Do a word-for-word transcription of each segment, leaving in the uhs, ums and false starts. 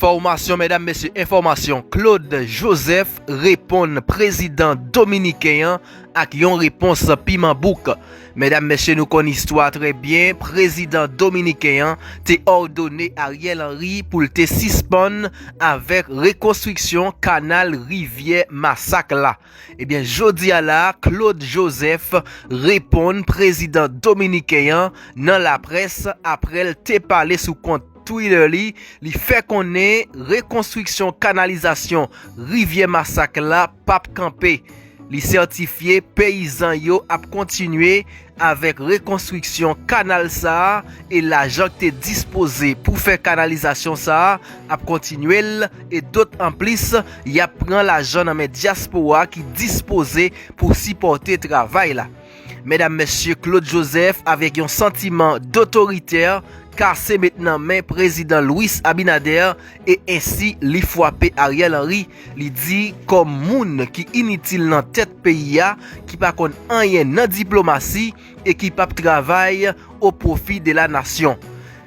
Enfòmasyon, medam, mesye, enfòmasyon. Claude Joseph reponn prezidan dominiken an ak yon repons piman bouk. Medam, mesye, nou konn istwa trè byen. Prezidan dominiken an te òdone Ariel Henry pou l te sispann avèk rekonstriksyon kanal Rivyè Masak la. Ebyen, jodi a la, Claude Joseph reponn prezidan dominiken an nan laprès apre l te pale sou kont Twitter li. Li fè konnen rekonstriksyon kanalizasyon Rivyè Masak la p ap kanpe. Li sètifye peyizan yo ap kontinye avèk rekonstriksyon kanal sa a, e lajan ki te dispoze pou fè kanalizasyon sa a ap kontinye l, e dòt anplis, y ap pran lajan nan men dyaspora ki dispoze pou sipòte travay la. Medam, mesye, Claude Joseph, avèk yon santiman dotoritè, kase met nan men prezidan Luis Abinader e ensi li fwape Ariel Henry. Li di, kòm moun ki initil nan tèt peyi a, ki pa konn anyen nan diplomasi e ki p ap travay o pwofi de la nasyon.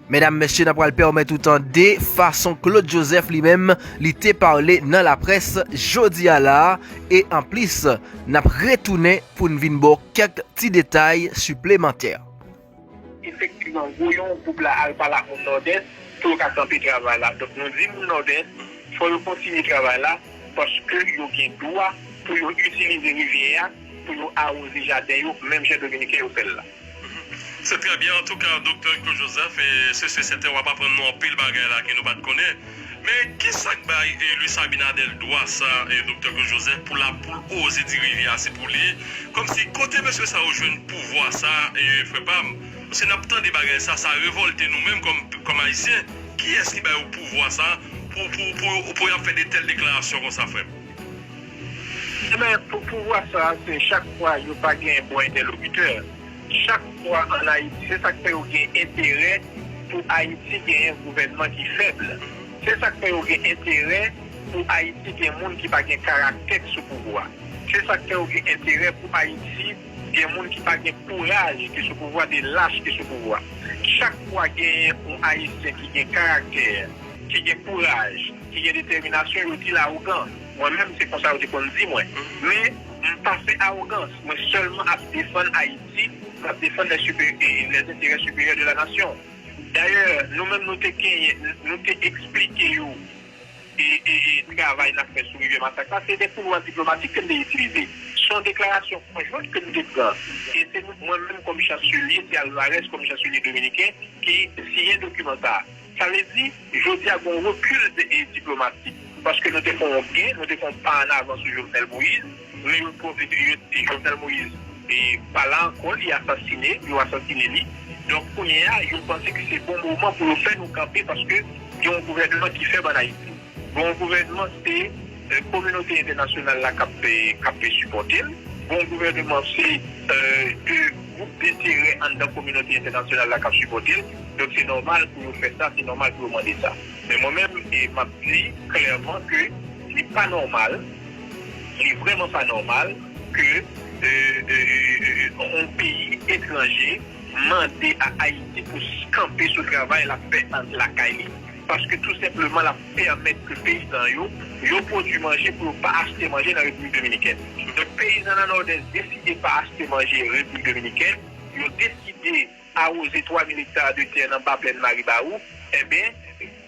Medam, mesye, n ap pral pèmèt ou tande fason Claude Joseph li menm li te pale nan laprès jodi a la a, e anplis, n ap retounen pou n vin ba w kèk ti detay siplemantè. Efektivman, voye yon gwoup la al pale ak moun Nòdès pou yo ka kanpe travay la. Donk, nou di moun Nòdès, fò yo kontinye travay la, paske yo gen dwa pou yo itilize rivyè a, pou yo awoze jaden yo, menm jan Dominiken yo fè l la. Se trè byen. Antouka, Doktè Claude Joseph, e, se si sèten w ap aprann nou anpil bagay la ke nou pa t konnen. Men, ki sa k bay, e, Luis Abinader dwa sa, e, Doktè Claude Joseph, pou l ap, pou l oze di rivyè a se pou li? Kòmsi, kote mesye sa yo jwenn pouvwa sa, e, frè pa m? Paske n ap tande bagay sa, sa revòlte nou menm kòm, kòm Ayisyen. Kiyès ki ba yo pouvwa sa pou, pou, pou, pou y ap fè de tèl deklarasyon konsa, frè m? Ebyen, pou pouvwa sa a, se chak fwa yo pa gen bon entèlokitè. Chak fwa ann Ayiti, se sa k fè yo gen enterè pou Ayiti genyen gouvènman ki fèb. Se sa k fè yo gen enterè pou Ayiti gen moun ki pa gen karaktè k sou pouvwa. Se sa k fè yo gen enterè pou Ayiti gen moun ki pa gen kouraj ki sou pouvwa, de lach ki sou pouvwa. Chak fwa genyen yon Ayisyen ki gen karaktè, ki gen kouraj, ki gen detèminasyon, yo di l awogan. Mwen menm, se konsa yo te konn di mwen. Men, m pa fè awogans. Mwen sèlman ap defann Ayiti, m ap defann les, les intérêts supérieurs de la nation. Dayè, nou menm, nou te genyen, nou te eksplike yo e, e, e travay n ap fè sou Rivyè Masak la, se de koulwa diplomatik ke n te itilize. Se yon deklarasyon konjwent ke nou te pran. E se nou, mwen menm kòm chanselye, se Alvarez kòm chanselye dominiken ki siyen dokiman sa a. Sa vle di, jodi a, gen yon rekil de, e, diplomatik. Paske nou te fè yon gen, nou te fè yon pa an avan sou Jovenel Moïse, men yo pwofite, yo, e, Jovenel Moïse, e, pa la ankò, li asasine, yo asasine li. Donk, kounye a, yo panse ke se bon moman pou yo fè nou kanpe, paske gen yon gouvènman ki fèb ann Ayiti. Bon, gouvènman, se, e, kominote entènasyonal la k ap, e, k ap sipòte l. Bon, gouvènman, se, e, de gwoup denterè anndan kominote entènasyonal la k ap sipòte l. Donk, se nòmal pou yo fè sa, se nòmal pou yo mande sa. Men mwen menm, e, m ap di klèman ke li pa nòmal, li vrèman pa nòmal ke, e, e, e, e, yon peyi etranje mande a Ayiti pou s-, kanpe sou travay l ap fè anndan lakay li. Paske tou senpleman, l ap pèmèt ke peyizan yo, yo pwodui manje pou yo pa achte manje nan Repiblik Dominikèn. Donk, peyizan nan Nòdès deside pa achte manje Repiblik Dominikèn, yo deside awoze twa mil ekta de tè nan ba plèn Maribawou, enben,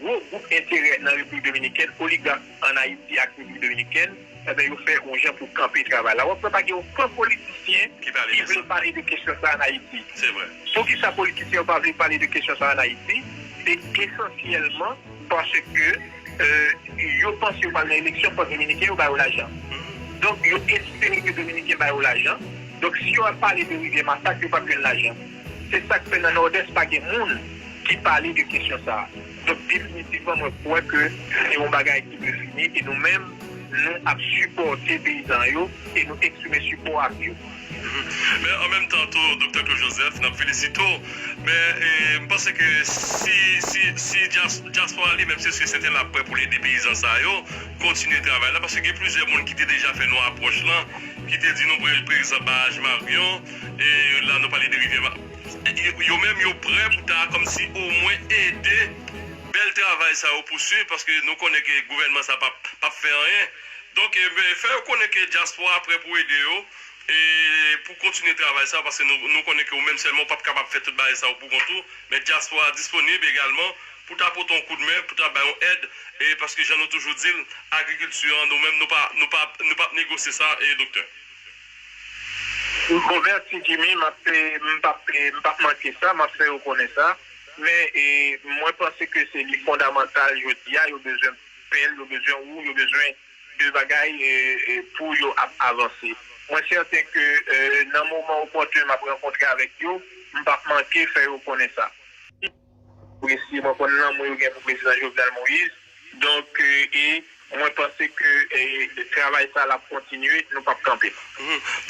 gwo gwoup enterè nan Repiblik Dominikèn, oligak ann Ayiti ak Repiblik Dominikèn, enben, yo fè yon jan pou kanpe travay la. W ap wè pa gen okenn politisyen ki vle pale de kesyon sa ann Ayiti. Se vre. Poukisa politisyen yo pa vle pale de kesyon sa ann Ayiti? Se esansyèlman paske, e, yo panse yo pral nan eleksyon, fò Dominiken yo ba yo lajan. Donk, yo espere ke Dominiken ba yo lajan. Donk, si yo ap pale de Rivyè Masak, yo p ap jwenn lajan. Se sa k fè nan Nòdès pa gen moun ki pale de kesyon sa a. Donk, definitivman, mwen kwè ke se yon bagay ki dwe fini e nou menm, nou ap sipòte peyizan yo e nou eksprime sipò ak yo. Men an menm tan tou, Doktè Claude Joseph, n ap felisite w. Men, e, m panse ke si, si, si dyas-, dyaspora li menm, se si sèten l ap prè pou l ede peyizan sa yo kontinye travay la, paske gen plizyè moun ki te deja fè nou apwòch lan, ki te di nou, pre-, pa egzanp, Baraj Maryon, e la nou pale de Rivyè Ma-, yo, yo menm, yo prè pou ta kòmsi omwen ede Bèl travay sa yo pouswiv, paske nou konnen ke gouvènman sa p ap, p ap fè anyen. Donk, e, fè yo konnen ke dyaspora prè pou ede yo, e pou kontinye travay sa, paske nou, nou konnen ke ou menm sèlman ou p ap kapab fè tout bagay sa yo pou kont ou, men dyaspora disponib egalman pou ta pote yon koudmen, pou ta bay yon èd, e paske jan nou toujou di l, agrikilti an, nou menm, nou pa, nou pa, nou p ap negosye sa, e doktè. Bon, mèsi Jimmy, m ap, e, m p ap, e, m p ap manke sa, m ap fè yo konnen sa. Men, e, mwen panse ke se li fondamantal jodi a, yo bezwen pèl, yo bezwen wou, yo bezwen de bagay, e, e, pou yo ap avanse. Mwen sèten ke, e, nan moman opòten, m ap rankontre avèk yo, m p ap manke fè yo konnen sa. Apresye, mwen konn lanmou yo gen pou prezidan Jovenel Moïse. Donk, e, e mwen panse ke, e, travay sa l ap kontinye, nou p ap kanpe.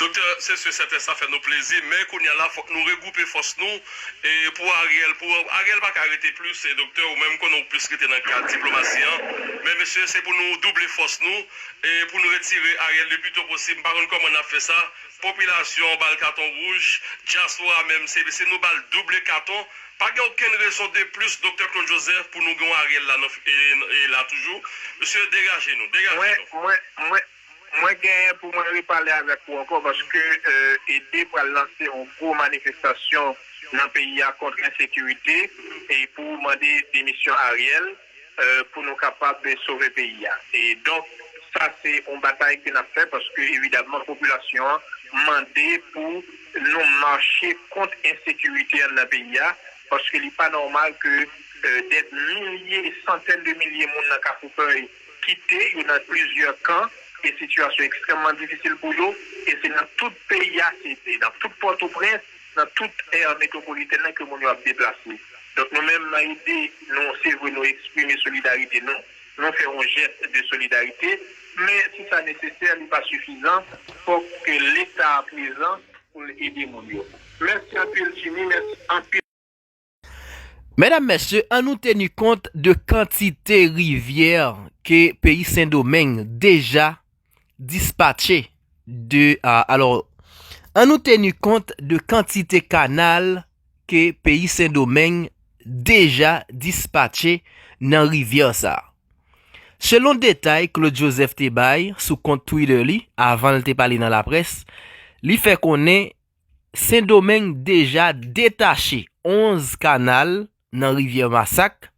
Doktè, se si sèten sa fè nou plezi, men kounye a la, fòk nou regwoupe fòs nou, e pou Ariel, pou Ariel pa ka rete plis, e doktè, ou menm konnen ou plis rete nan kad diplomasi an, men mesye, se pou nou double fòs nou, e pou nou retire Ariel le pli to posib. M pa konn kòman n ap fè sa, popilasyon an ba l katon wouj, dyaspora menm, se, se nou ba l double katon, pa gen okenn rezon de plis, doktè Claude Joseph, pou nou gen yon Ariel la, nan, e, e la toujou. Mesye, degaje nou, degaje nou. Mwen, mwen, mwen, mwen genyen pou mwen repale avèk ou ankò, paske, e, EDE pral lanse yon gwo manifestasyon nan peyi a kont ensekirite e pou mande demisyon Ariel, e, pou nou kapab sove peyi a. E donk, sa se yon batay ke n ap fè, paske evidamman popilasyon an mande pou nou mache kont ensekirite an nan peyi a, paske li pa nòmal ke, e, dè milye, santèn de milye moun nan Kafoufèy kite, yo nan plizyè kan, e sitiyasyon ekstrèmman difisil pou yo, e se nan tout peyi a, se, se nan tout Pòtoprens, nan tout èr metwopolitèn nan ke moun yo ap deplase. Donk, nou menm nan EDE, nou, se vre, nou eksprime solidarite nou, nou fè yon jès de solidarite, men si sa nesesè, li pa sifizan, fòk ke Leta a prezan pou l ede moun yo. Mèsi anpil, Jimmy, mèsi anpil. Medam, mesye, annou teni kont de kantite rivyè ke peyi Sendomeng deja dispatche de, a, alò, annou teni kont de kantite kanal ke peyi Sendomeng deja dispatche nan rivyè sa. Selon detay Claude Joseph te bay sou kont Twitter li avan l te pale nan laprès, li fè konnen Sendomeng deja detache onz kanal nan rivyè Masak,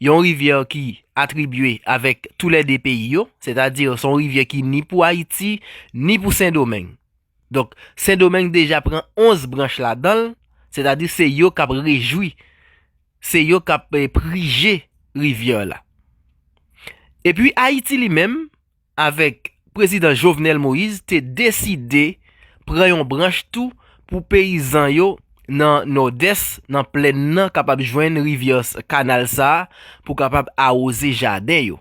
yon rivyè ki atribye avèk toulède peyi yo, sètadi se yon rivyè ki ni pou Ayiti, ni pou Sendomeng. Donk, Sendomeng deja pran onz branch ladan l, sètadi se yo k ap rejwi, se yo k ap, e, prije rivyè la. Epi Ayiti li menm, avèk Prezidan Jovenel Moïse te deside pran yon branch tou pou peyizan yo nan Nòdès, nan plèn nan, kapab jwenn rivyè s-, kanal sa a pou kapab awoze jaden yo.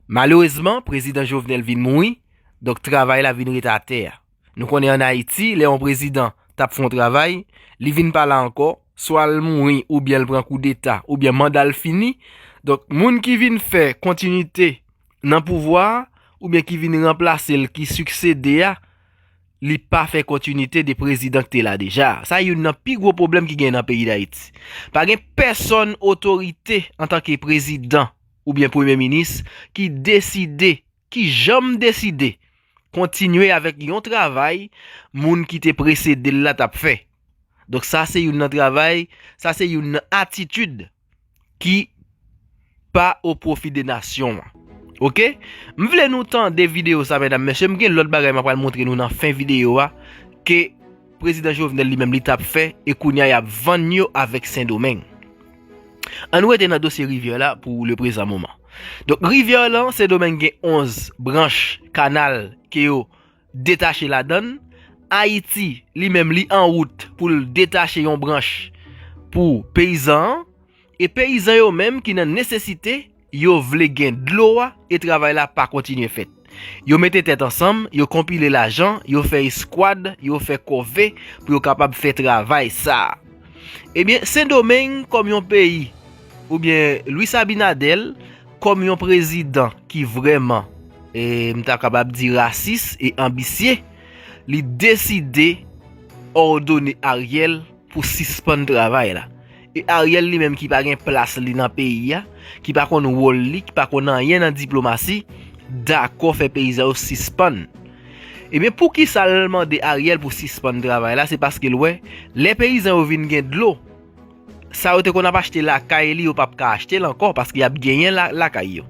Malerezman, Prezidan Jovenel vin mouri, donk travay la vin ret atè a. Nou konnen ann Ayiti, lè yon prezidan t ap fè yon travay, li vin pa la ankò, swa l mouri oubyen l pran koudeta oubyen manda l fini. Donk, moun ki vin fè kontinite nan pouvwa a, oubyen ki vin ranplase l, ki siksede a, li pa fè kontinite de prezidan ki te la deja. Sa youn nan pi gwo pwoblèm ki gen nan peyi Dayiti. Pa gen pèsonn otorite antanke prezidan oubyen premye minis ki deside, ki janm deside kontinye avèk yon travay moun ki te presede l la t ap fè. Donk sa se youn nan travay, sa se youn nan atitid ki pa o pwofi de nasyon an. Oke? M vle nou tande videyo sa, medam, mesye. M gen lòt bagay m ap pral montre nou nan fen videyo a ke Prezidan Jovenel li menm li t ap fè e kounye a y ap vann yo avèk Sendomeng. Ann rete nan dosye rivyè la pou leprezan moman. Donk, rivyè lan, Sendomeng gen onz branch kanal ke yo detache ladan l. Ayiti, li menm, li an wout pou l detache yon branch pou peyizan an. E peyizan yo menm ki nan nesesite, yo vle gen dlo a e travay la pa kontinye fèt. Yo mete tèt ansanm, yo konpile lajan, yo fè eskwad, yo fè kòve pou yo kapab fè travay sa a. Ebyen, Sendomeng kòm yon peyi, oubyen Luis Abinader kòm yon prezidan ki vrèman, e, m ta kapab di rasis e anbisye, li deside òdone Ariel pou sispann travay la. e Ariel li menm ki pa gen plas li nan peyi a, ki pa konn wòl li, ki pa konn anyen nan diplomasi, dakò fè peyizan yo sispann. Ebyen, poukisa l mande Ariel pou sispann travay la? Se paske l wè, lè peyizan yo vin gen dlo, sa yo te konn ap achte lakay li, yo p ap ka achte l ankò, paske y ap genyen la, lakay yo.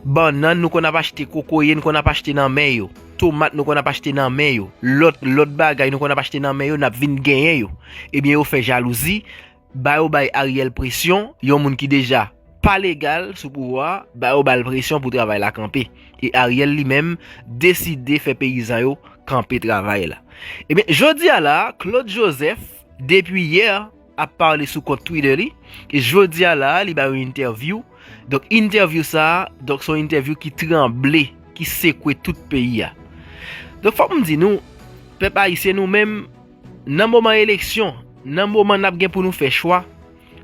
Bannann nou konn ap achte, kokoye nou konn ap achte nan men yo, tomat nou konn ap achte nan men yo, lòt, lòt bagay nou konn ap achte nan men yo, n ap vin genyen yo. Ebyen, yo fè jalouzi, ba yo bay Ariel presyon, yon moun ki deja pa legal sou pouvwa a, ba yo ba l presyon pou travay la kanpe. E Ariel li menm deside fè peyizan yo kanpe travay la. Ebyen, jodi a la, Claude Joseph, depi yè, ap pale sou kont Twitter li, e jodi a la, li bay yon entèvyou. Donk, entèvyou sa a, donk, se yon entèvyou ki tranble, ki sekwe tout peyi a. Donk, fòk m di nou, pèp ayisyen nou menm, nan moman eleksyon, nan moman n ap gen pou nou fè chwa,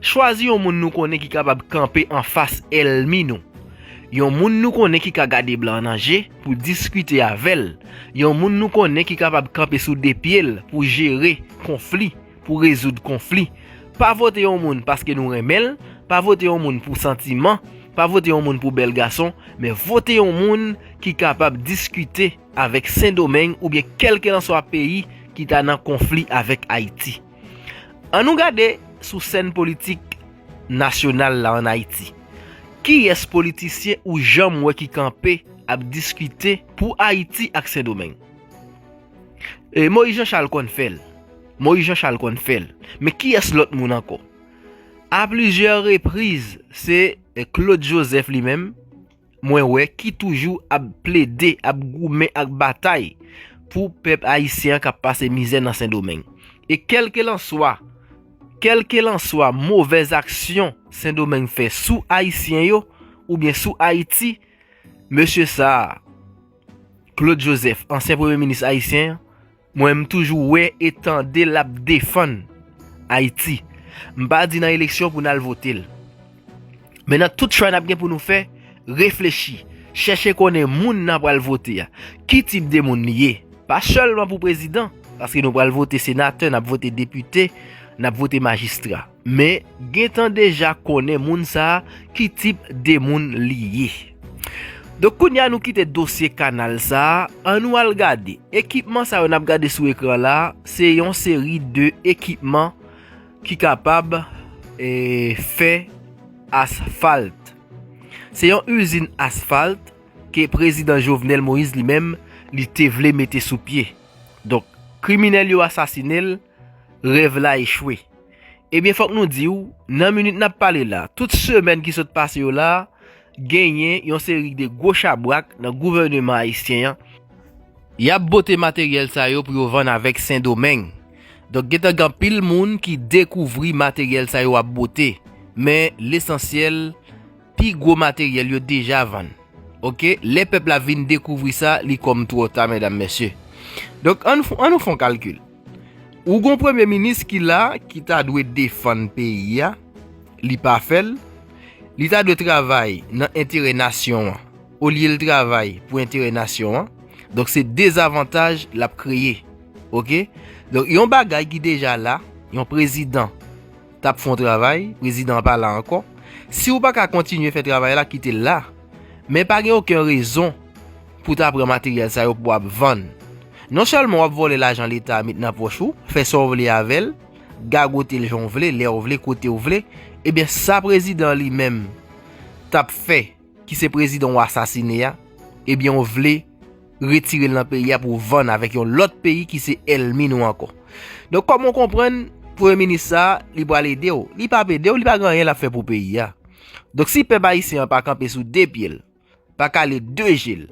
chwazi yon moun nou konnen ki kapab kanpe anfas èlmi nou. Yon moun nou konnen ki ka gade blan an nan je pou diskite avè l. Yon moun nou konnen ki kapab kanpe sou de pye l pou jere konfli, pou rezoud konfli. Pa vote yon moun paske nou renmen l, pa vote yon moun pou santiman, pa vote yon moun pou bèl gason, men vote yon moun ki kapab diskite avèk Sendomeng oubyen kèlkelanswa peyi ki ta nan konfli avèk Ayiti. Ann nou gade sou sèn politik nasyonal la ann Ayiti. Kiyès politisyen ou janm wè ki kanpe ap diskite pou Ayiti ak Sendomeng? E, Moyiz Jan Chal konn fè l. Moyiz Jan Chal konn fè l. Men kiyès lòt moun ankò? A plizyè repriz, se, e, Claude Joseph li menm, mwen wè, ki toujou ap plede, ap goumen, ap batay pou pèp ayisyen an k ap pase mizè nan Sendomeng. E kèlkelanswa, kèlkelanswa movèz aksyon Sendomeng fè sou Ayisyen yo oubyen sou Ayiti, mesye sa a, Claude Joseph, ansyen premye minis ayisyen an, mwen, m toujou wè e tande l ap defann Ayiti. M pa di nan eleksyon pou n al vote l. Men nan tout chwa n ap gen pou nou fè, reflechi, chèche konnen moun n ap pral vote a, ki tip de moun li ye. Pa sèlman pou prezidan, paske nou pral vote senatè, n ap vote depite, n ap vote majistra. Men, gentan deja konnen moun sa a, ki tip de moun li ye. Donk, kounye a nou kite dosye kanal sa a, ann nou al gade. Ekipman sa yo n ap gade sou ekran la, se yon seri de ekipman ki kapab, e, fè asfalt. Se yon izin asfalt ke prezidan Jovenel Moïse li menm, li te vle mete sou pye. Donk, kriminèl yo asasinen l, rèv la echwe. Ebyen, fòk nou di w, nan minit n ap pale la, tout semèn ki sot pase yo la, genyen yon seri de gwo chabrak nan gouvèneman ayisyen an. Y ap bote materyèl sa yo pou yo vann avèk Sendomeng. Donk, gentan gen anpil moun ki dekouvri materyèl sa yo ap bote. Men, lesansyèl, pi gwo materyèl yo deja vann. Oke, lè pèp la vin dekouvri sa, li kòm twò ta, medam, mesye. Donk, ann, ann nou fè yon kalkil. Ou gon premye minis ki la, ki ta dwe defann peyi a, li pa fè l. Li ta dwe travay nan enterè nasyon an, olye l travay pou enterè nasyon an. Donk, se dezavantaj l ap kreye. Oke? Donk, yon bagay ki deja la, yon prezidan t ap fè yon travay, prezidan an pa la ankò. Si w pa ka kontinye fè travay la, kite l la. Men pa gen okenn rezon pou w ta pran materyèl sa yo pou w ap vann. Non sèlman w ap vòlè lajan Leta a met nan pòch ou, fè sa w vle avè l, gagote l jan w vle, lè w vle, kote w vle, ebyen sa prezidan an li menm t ap fè, ki se prezidan w asasine a, ebyen w vle retire l nan peyi a pou w vann avèk yon lòt peyi ki se èlmi nou ankò. Donk, kòman w konprann premye minis sa a, li pral ede w? Li p ap ede w, li pa gen anyen l ap fè pou peyi a. Donk, si pèp ayisyen an pa kanpe sou de pye l, pa kale de je l,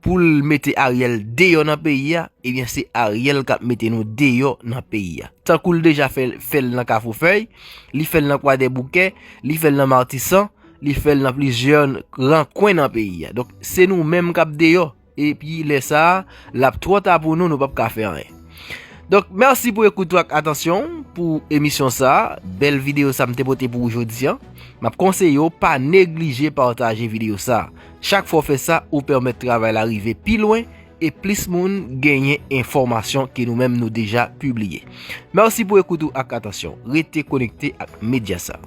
pou l mete Ariel deyò nan peyi a, ebyen, se Ariel k ap mete nou deyò nan peyi a. Tankou l deja fè, fè l nan Kafou Fèy, li fè l nan Kwadèboukè, li fè l nan Matisan, li fè l nan plizyè gran kwen nan peyi a. Donk, se nou menm k ap deyò. Epi lè sa a, l ap twò ta pou nou, nou p ap ka fè anyen. Donk, mèsi pou ekout ou ak atansyon w pou emisyon sa a. Bèl videyo sa m te pote pou ou jodi a. M ap konseye w pa neglije pataje videyo sa a. Chak fwa w fè sa, ou pèmèt travay la rive pi lwen e plis moun genyen enfòmasyon ke nou menm nou deja pibliye. Mèsi pou ekout ou ak atansyon. Rete konekte ak medya sa.